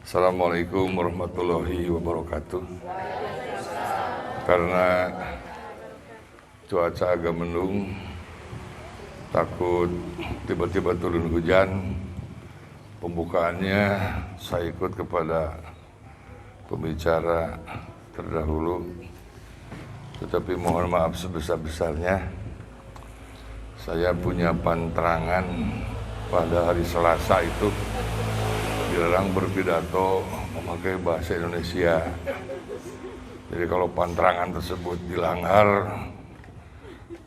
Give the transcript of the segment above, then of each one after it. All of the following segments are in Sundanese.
Assalamualaikum warahmatullahi wabarakatuh. Karena cuaca agak mendung, takut tiba-tiba turun hujan, pembukaannya saya ikut kepada pembicara terdahulu. Tetapi mohon maaf sebesar-besarnya, saya punya panterangan pada hari Selasa itu dilarang berpidato memakai bahasa Indonesia. Jadi kalau panterangan tersebut dilanggar,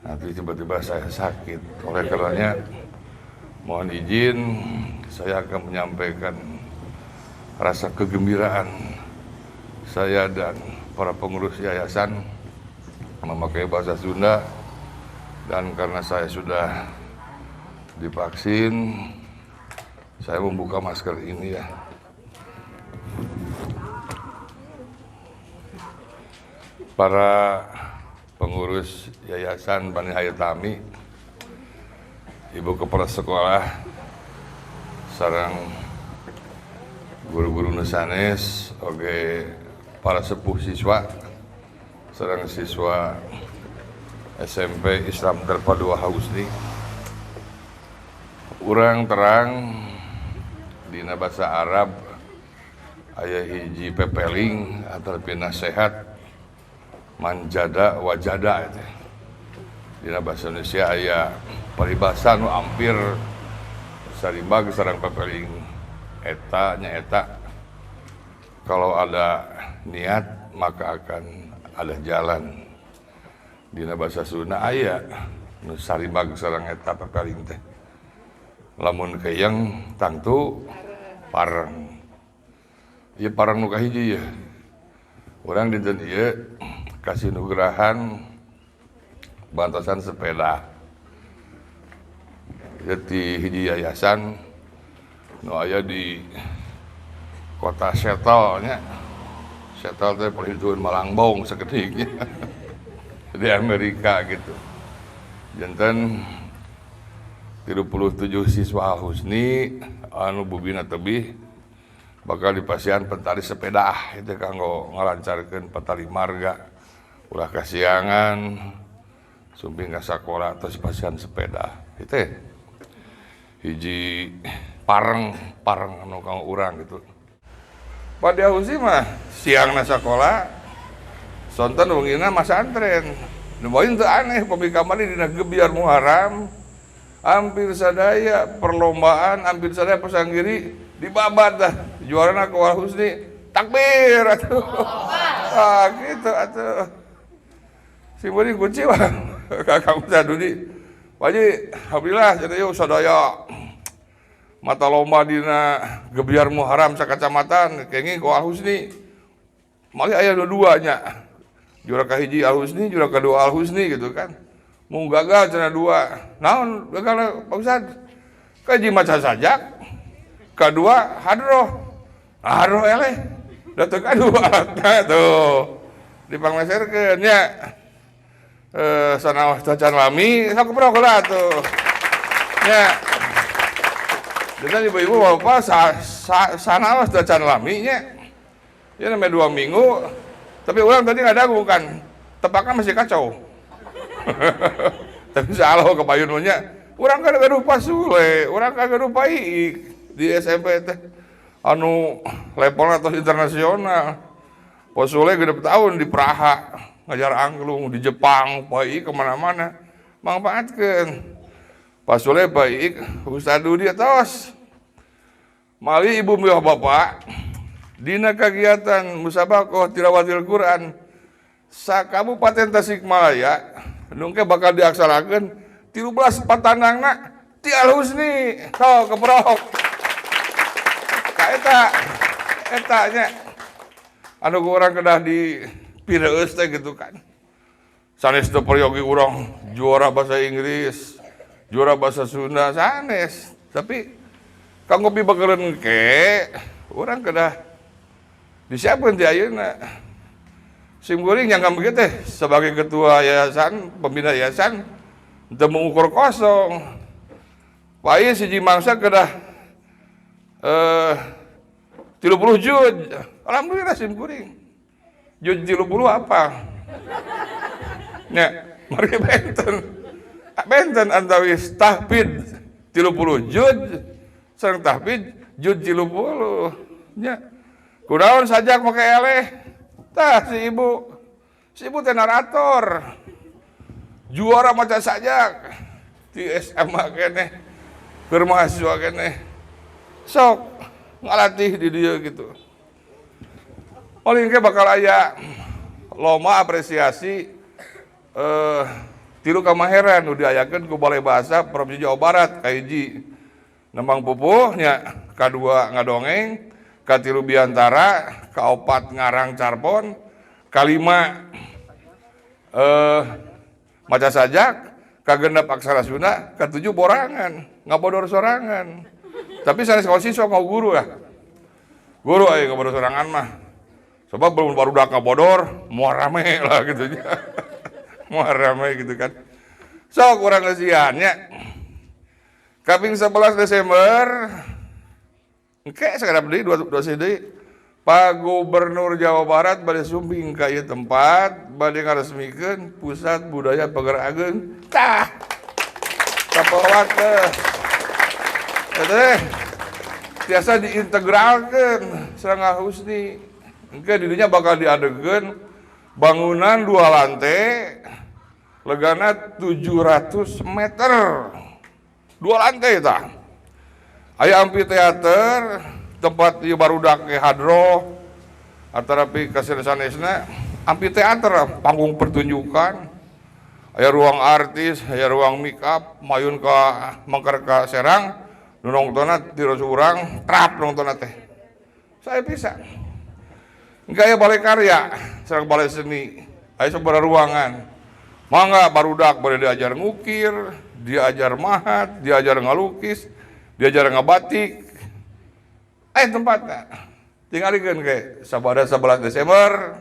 nanti tiba-tiba saya sakit. Oleh karenanya, mohon izin saya akan menyampaikan rasa kegembiraan saya dan para pengurus yayasan memakai bahasa Sunda, dan karena saya sudah divaksin, saya membuka masker ini ya. Para pengurus Yayasan Bani Hayatami, Ibu Kepala Sekolah, sareng guru-guru nu sanes, oge para sepuh siswa, sareng siswa SMP Islam Terpadu Husni. Urang terang dina bahasa Arab aya hiji pepeling atau nasihat, man jadda wajada itu. Dina bahasa Indonesia aya paribasa nu hampir sarimbag sareng pepeling eta, nyaeta kalau ada niat maka akan ada jalan. Dina bahasa Sunda aya nu sarimbag sareng eta pepeling teh, lamun keyeng tangtu pareng. Ieu pareng nu kahiji ya. Urang dinten ieu kasih nugrahan bantosan sepeda. Ieu ti hiji yayasan nu aya di kota Seattle nya. Seattle teh perhitungan Malangbong sakedik di Amerika gitu. Janten 37 siswa Husni anu bubina tebih bakal dipasihan pentari sepeda itu kanggo ngalancarkeun patali marga, ulah kasiangan sumping ka sakola tos pasihan sepeda. Itu hiji pareng pareng anu kanggo urang gitu. Pada Husni mah siangna sakola, sonten wengina masantren. Nu teu aneh pami kamari dina Gebyar Muharram hampir sadaya perlombaan, hampir sadaya pesanggiri dibabat dah juarana ku Al Husni. Takbir atuh. Ah, gitu atuh. Si beuring kuciwa ka Kang Sadudi. Pak Haji, alhamdulillah cenah yeuh sadaya mata lomba dina Gebyar Muharram sakacamatan kenging ku Al Husni. Malih aya dua-dua nya. Juara kahiji Al Husni, juara kedua Al Husni gitu kan. Mau gagal cenah dua. Naon gagal, Pak Ustad? Kahiji maca sajak, kedua hadroh. Hadroh eleh. Da teu gaduh alatna tuh. Dipangmeserkeun nya. Eh, sanaos tacan lami sok keprok lah tuh. Nya. Jadi ibu-ibu bapak sanaos tacan lami nya. Ya namanya 2 minggu, tapi orang tadi nggak ada bukan, tepaknya masih kacau. Tapi salah ke payun nya, urang kan gaduh pasule, urang kan gaduh pai di SMP teh. Anu levelnya atau internasional. Pasule 6 tahun di Praha, ngajar angklung di Jepang, pai kemana-mana. Manfaatkeun. Pasule baik, Ustaz Dudi tos. Mali ibu bapak, dina kegiatan musabakoh tilawatil Quran sa Kabupaten Tasikmalaya nungke bakal diaksarakeun 13 patandangna ti Al Husni. Sok keprok ka eta. Eta nya anu ku urang kedah di pireus teh gitu kan. Sanes teu peryogi urang juara bahasa Inggris, juara bahasa Sunda, sanes, tapi kanggo pibakeureun ke urang kedah disiapkeun ti ayeuna. Sim kuring yang begitu teh sebagai ketua yayasan, pembina yayasan, teu mengukur kosong. Pak, siji mangsa kedah 30 juz. Alhamdulillah sim kuring. Juz 30 apa? Nya, mari benten. Benten antawis tahfidz 30 juz sareng tahfidz juz 30. Nya. Kunaon sajak make eleh? Tah si ibu. Si ibu teh narator. Juara maca sajak di SMA keneh. Keur mahasiswa keneh. Sok ngalatih di dia gitu. Paling ke bakal aya lomba apresiasi tilu kamaheran nu diayakeun ku Balai Bahasa Provinsi Jawa Barat. Kahiji nembang pupuh nya, kadua ngadongeng, katilu biantara, kaopat ngarang carpon, kalima maca sajak, kagenep aksara Sunda, katujuh borangan, ngabodor sorangan. Tapi sanes kalau siswa mau guru lah. Guru ayo ngabodor sorangan mah. Sebab belum baru udah ngabodor, mau rame lah gitu. Mau rame gitu kan. So kurang kesiannya. Kaping 11 Desember, engke sekarang beli dua dua CD. Pak Gubernur Jawa Barat bade sumping ka ieu tempat, bade ngaresmikeun Pusat Budaya Pagar Ageung. Tah. Kapawat teh. Teh tiasa diintegralkeun sareng Husni. Engke di dinya bakal diadegeun bangunan dua lantai, legana 700 meter. Dua lantai tah. Aya amphitheater, tempat ieu barudak ke hadroh atarapi kasir sanesna, amphitheater panggung pertunjukan, aya ruang artis, aya ruang make up, mayun ka mangkar ka Serang nu nongtonna tiros urang trap nongtonna teh. Saya bisa engke aya balai karya sareng balai seni, aya sabaraha ruangan. Mangga barudak boleh diajar ngukir, diajar mahat, diajar ngalukis, diajar ngabatik. Tempatnya tinggalikeun ke sabada 11 Desember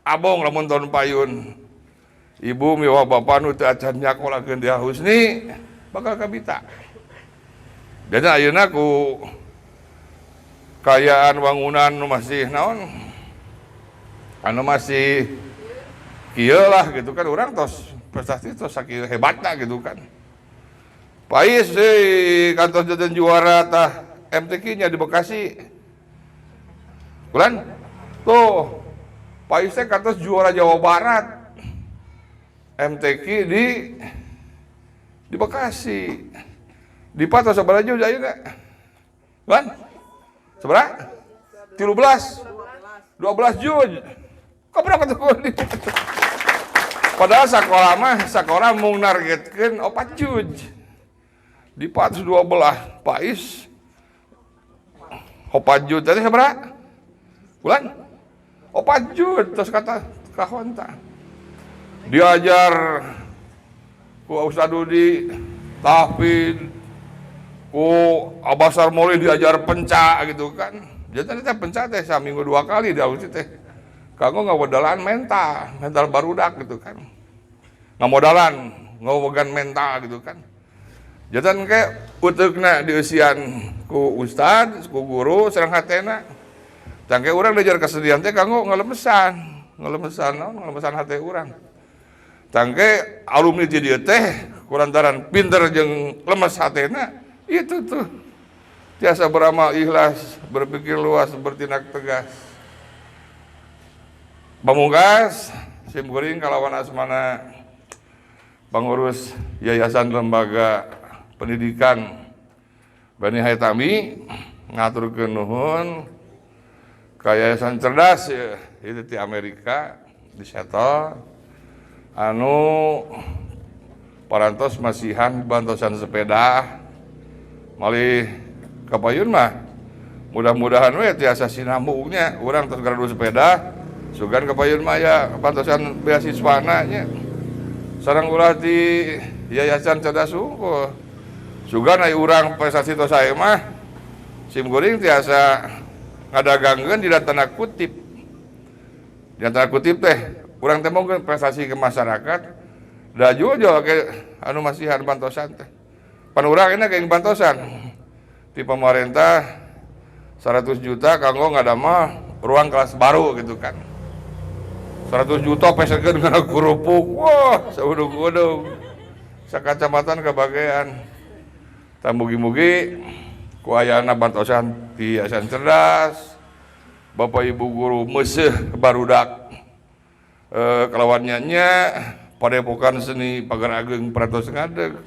abong lamun tahun payun ibu miwah bapak nu teu acan nyakolakeun dia Husni bakal kabita. Dan ayeuna ku kayaan bangunan nu masih naon, anu masih kieu lah gitu kan, urang tos prestasi tos sakieu hebatna gitu kan. Pais euy kantos janten juara tah MTQ nya di Bekasi. Bulan tuh Pais teh kantos juara Jawa Barat MTQ di Bekasi. Di Patos sabaraha juz ayeuna? Kan? Sabaraha? 13. 12 juz. Kok berapa tuh? Padahal sekolah mah sekolah mau nargetkeun 4 juz. Di Patos 12, Pais 4 juz tadi sabaraha? Bulan? 4 juz terus kata kahonta. Diajar ku Ustaz Dudi tahfidz, ku Abasar Moli diajar penca gitu kan. Jadi tadi teh penca teh saminggu dua kali di teh. Kanggo ngamodalan mental, mental barudak gitu kan. Ngamodalan, ngawegan mental gitu kan. Janten kayak uteukna dieusian ku ustad, ku guru sareng hatena. Tangke urang diajar kesedihan teh kanggo ngalemesan, ngalemesan naon, ngalemesan hate urang. Tangke alumni ti dieu teh kulantaran pinter jeung lemes hatena itu tuh tiasa beramal ikhlas, berpikir luas, bertindak tegas. Pamungkas, sim kuring kalawan asmana pengurus Yayasan Lembaga Pendidikan Bani Haitami ngaturkeun nuhun ka Yayasan Cerdas ya, itu di Amerika di Seattle anu parantos masihan bantosan sepeda. Malih kapayun mah mudah-mudahan we tiasa sinambungnya urang tos gaduh sepeda, sugan kapayun mah ya bantosan beasiswana nya sareng ulah di Yayasan Cerdas sungguh. Sugan aya urang prestasi tos sae mah sim kuring tiasa ngadagangkeun dina tanda kutip. Dina tanda kutip teh urang teh mungkin prestasi ke masyarakat da jual ke anu masihan bantosan teh. Pan urang ini kayak bantosan di pemerintah. 100 juta kanggo ngadamel ruang kelas baru gitu kan. 100 juta pesekeun kana kerupuk. Wah, saudug-udug. Sakacamatan kebagian. Tah, mugi-mugi ku ayana bantosan di Yayasan Cerdas, Bapak Ibu guru meuseuh barudak kalawan nya Padepokan Seni Pagar Ageng parantos ngadeg.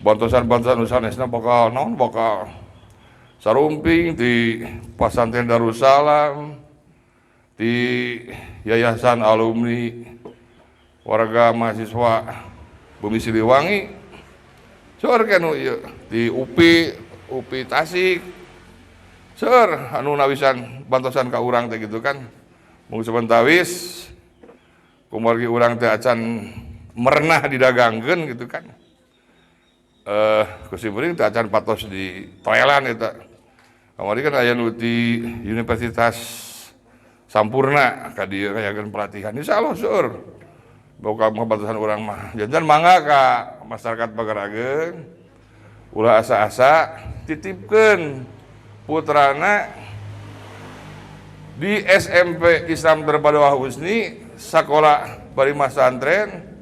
Bantosan-bantosan nu sanesna bakal naon, bakal sarumping di Pasantren Darussalam, di Yayasan Alumni Warga Mahasiswa Bumi Siliwangi. Seueur nu ieu di UPI, UPI Tasik. Seueur anu nawisan bantosan ka urang teh gitu kan. Mung samentawis kumargi urang teh acan merenah didagangkeun gitu kan. Ku simkuring teh acan patos di toelan eta. Kamari kan aya nu di Universitas Sampurna ka dieu ngayakeun pelatihan. Insyaallah seueur. Boga batasan urang mah. Janten mangga ka masyarakat Pagar Ageng, ulah asa-asa titipkeun putrana di SMP Islam Terpadu Husni, sakola bari masantren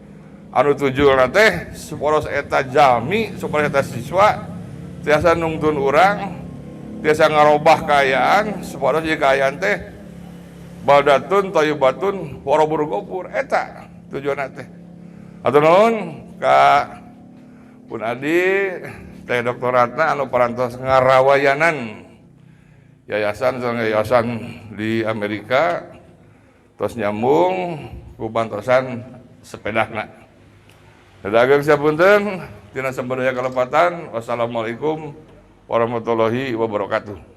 anu tujuanna teh supados eta jalmi, supados eta siswa tiasa nungtun urang, tiasa ngarobah kaayaan supados ieu kaayaan teh baldatun thayyibatun wa rabbun ghafur. Eta tujuanna teh. Hatur nuhun ka pun adi teh Dr. Ratna anu parantos ngarawayanan yayasan sareng yayasan di Amerika, tos nyambung ku bantosan sepedahna. Dagang sapunten tina sambadaya kalepatan. Wassalamualaikum warahmatullahi wabarakatuh.